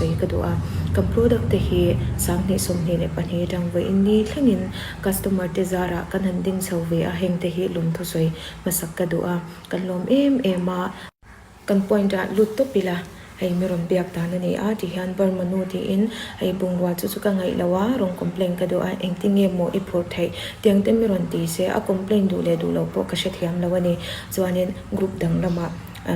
sawi ka duh a. Kan product te hi 2022 atang vawiin ni thlengin customer te zarah kan han ding chho ve a, heng te hi lawmthu sawi hmasak ka duh a, kan lawm em em a. Kan point ah lut tawp ila, hei mi rawn biak dan a ni a ti hian Burma nu tiin hei bungrua chu chu ka ngaih lo a, rawn complain ka duh a, engtin nge maw i phur theih tiang te mi rawn ti se a complain duh leh duh loh pawh ka hrethiam lo a ni. Chuanin group dang lamah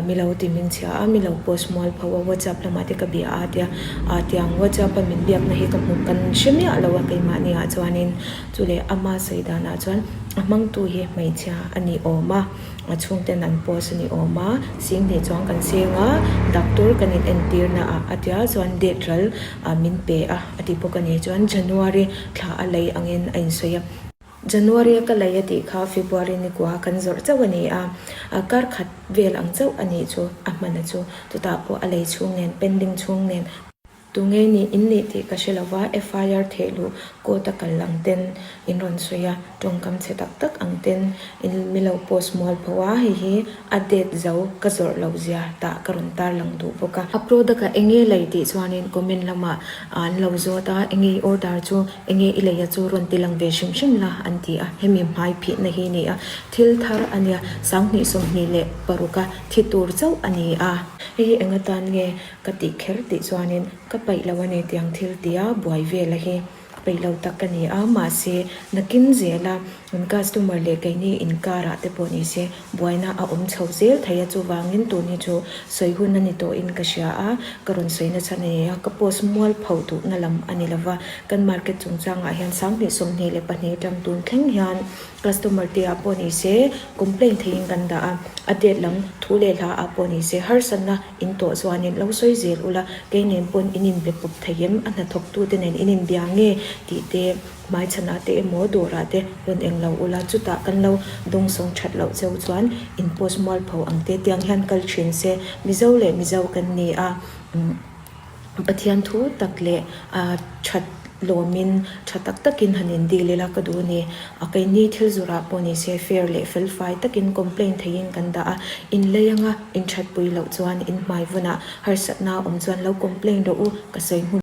mi lo ti min chhia a, mi lo post mual pho a, WhatsApp lamah te ka bia a tia, ah tiang WhatsApp a min biakna hi ka hmu kan hre miah lo a keimahni ah chuanin chu leh ama sawi danah chuan a hmangtu hi hmeichhia a ni awm a. A chhungten an post a ni awm a, Singhnih chuan kan seng a, doctor kan in entir na ah a tia chuan date ral min pe a a ti bawk a ni. Chuan January thla a lei angin a insawi a. January a ka lei a tih kha February ni kua kan zawrh chauh a ni a, kar khat vel ang chauh a nih chu a hman a chu. Chutah pawh a lei chhung nen pending chhung nen. Tunge nih in nih tih ka hre lo va, FIR theh luh court a kal ang ten in rawn sawi a, tawngkam chhe tak tak ang ten in mi lo post mual pho a, hei hi a date zo ka zawrh loh zia tah ka rawn tarlang duh bawk a. A product ah enge lei tih chuanin comment lamah an lo zawt a, enge i order chu, enge i lei a chu rawn ti lang ve hrim hrim la an ti a, hemi hmai phihna hi ni a, thil thar a nia, 2026 a thi tur chauh a ni a. Hei hi enga tan nge Ka tih kher tih chuanin ka paih lo a ni tiang thil tia buai vela hi peih lo tak ka ni a, mahse nakin zela an customer leh keini inkarah te pawh ni se buaina a awm chho zel thei a, chuvangin tun hi chu sawi hun a ni tawhin ka hria a, ka rawn sawi nachhan a ni a, ka post mual pho duhna lam a ni lova, kan market chungchangah hian 2022 atang tun thleng hian Customer te ah pawh ni se complaint theihin kan dah a, a date lam thu leh hla ah pawh ni se harsatna in tawh chuanin lo sawi zel ula, kei nen pawn in inbe pawp thei em, a hnathawk tu te nen in inbia nge tih te hmaichhan ah te emaw dawr ah te rawn eng lo ula, chutah kan lo dawngsawng that loh cheu chuan in post mualpho ang te tiang hian kal thin se, Mizo leh Mizo kan ni a. Pathian thu tak leh that lawmin tha tak takin han in dil ila ka duh a ni. A keini thil zawrah pawh ni se fair leh felfai takin complaint theihin kan dah a, in lei anga in thatpui loh chuan in hmai vunah harsatna awm chuan lo complaint rawh u ka sawi hmun.